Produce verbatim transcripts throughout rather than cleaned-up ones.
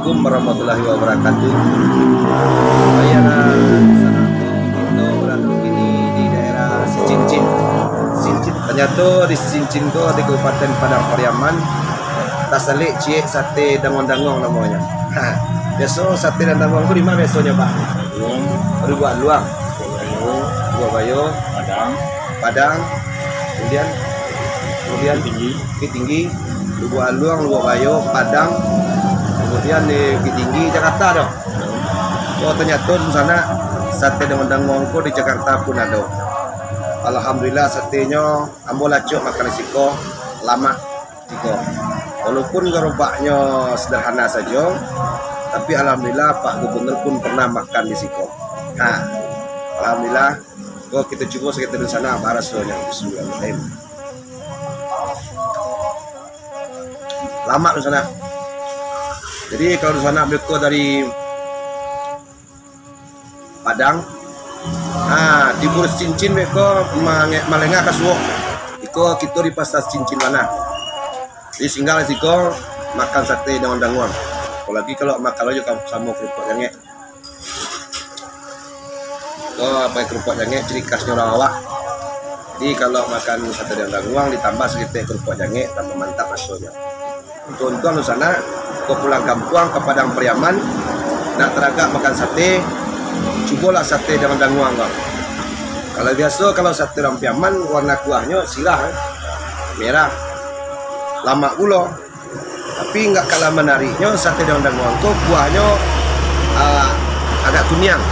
Assalamualaikum warahmatullahi wabarakatuh. Baiklah, sanak, kito barado kini di daerah Sicincin. Sicincin. Tanyato di Sicincin ko di Kabupaten Padang Pariaman, tasalek ciek sate danguang-danguang namonyo. Ha, biaso sate danguang-danguang ko di ma biasonyo, Pak? Lubuak Aluang. Lubuak Bayo. Padang. Padang. Kemudian, kemudian Bukittinggi. Bukittinggi, Lubuak Aluang, Lubuak Bayo, Padang, kemudian di Bukittinggi, Jakarta doh. Oh, tanyato dunsanak, sate danguang-danguang ko di Jakarta pun ado. Alhamdulillah, satenyo ambo lah acok makan di siko, lamak siko. Walaupun garobaknyo sederhana sajo, tapi alhamdulillah Pak Gubernur pun pernah makan di siko. Ha, alhamdulillah. Ko kito cubo sakali dunsanak, baa rasonyo. Bismillahirrahmanirrahim. Lamak dunsanak. Jadi kalau dunsanak beko dari Padang, ha, tibo Sicincin beko mange-, malengah ka Suok. Iko kito di Pasar Sicincin Manah. Jadi singgah di siko makan sate danguang-danguang. Apolai kalau makan lo jo ka-, samo kerupuk jangek. Ko pakai kerupuk jangek, ciri khasnyo urang awak. Jadi kalau makan sate danguang-danguang ditambah saketek kerupuk jangek, tambah mantap rasonyo. Untuang-untuang dunsanak, ko pulang kampuang ka Padang Pariaman, nak taragak makan sate, cubolah sate danguang-danguang ko. Kalau biaso, kalau sate urang Piaman, warna kuahnyo sirah, eh, merah, lamak pulo. Tapi indak kalah manariknyo, sate danguang-danguang ko kuahnyo, ah, agak kuniang.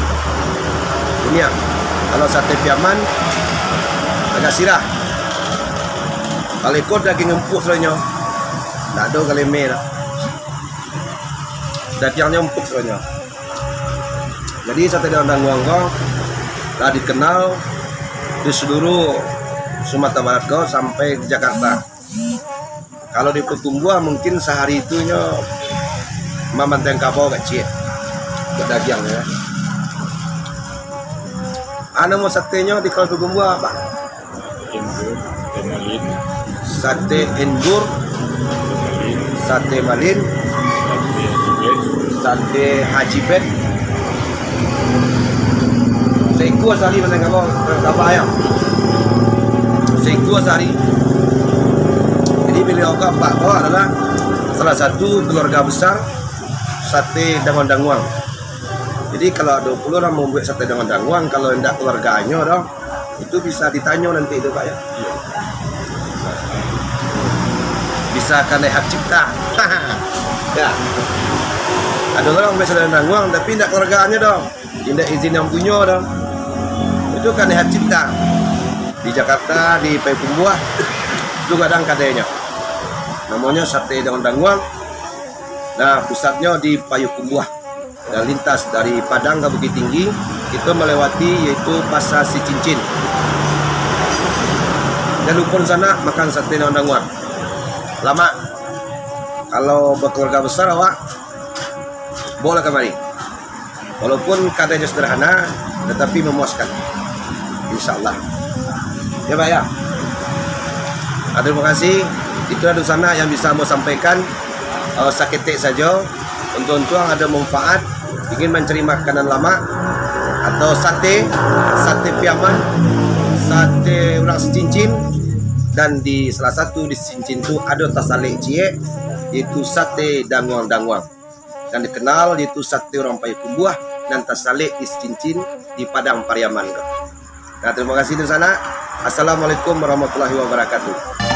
Kuniang. Kalau sate Piaman, agak sirah. Kalau iko dagiang empuk sadonyo. Ndak ado galeme doh. Dagiangnyo empuk sadonyo. Jadi sate danguang-danguang ko lah dikenal di seluruh Sumatera Barat ko sampai di Jakarta. Kalau di Payakumbuah mungkin sahari tu nyo mamanteng kabau kacik buek dagiangnyo. Anu, namo satenyo di kalau Payakumbuah, Pak? Endur, sate malin. Sate endur, sate malin, sate malin, sate Haji Bet. Sate Haji Bet. Saikua sahari makan kabau, kabau ayam. Saikua sahari. Jadi, baliau ko, Pak ko adalah salah satu keluarga besar sate danguang-danguang. Jadi, kalau ado pulo urang mambuek sate danguang-danguang, kalau indak keluarganyo doh, itu bisa ditanyo nanti tu, Pak, yo. Iyo. Bisa kanai hak cipta. Yo. Ado urang mambuek sate danguang, tapi indak keluarganyo doh. Indak izin yang punyo doh. Itu kanai hak cipta. Di Jakarta, di Payakumbuah, itu gadang kadainyo. Namonyo sate danguang-danguang. Nah, pusatnyo di Payakumbuah. Dan lintas dari Padang ka Bukittinggi, kito malewati, yaitu Pasar Sicincin. Jan lupo sanak makan sate danguang-danguang. Lamak. Kalau bakeluarga besar awak, bawolah kamari. Walaupun kadainyo sederhana, tatapi mamuaskan. Insyaallah. Yo, Pak, yo. Ah, tarimo kasih. Itulah dunsanak yang bisa ambo sampaikan. Eh, saketek sajo. Untuang-untuang ado manfaat, ingin mancari makanan lamak, atau sate, sate Piaman, sate urang Sicincin, dan di salah satu di Sicincin tu ado tasalek ciek, yaitu sate danguang-danguang. Dan dikenal yaitu sate urang Payakumbuah nan tasalek di Sicincin di Padang Pariaman tu. Nah, tarimo kasih dunsanak. Assalamualaikum warahmatullahi wabarakatuh.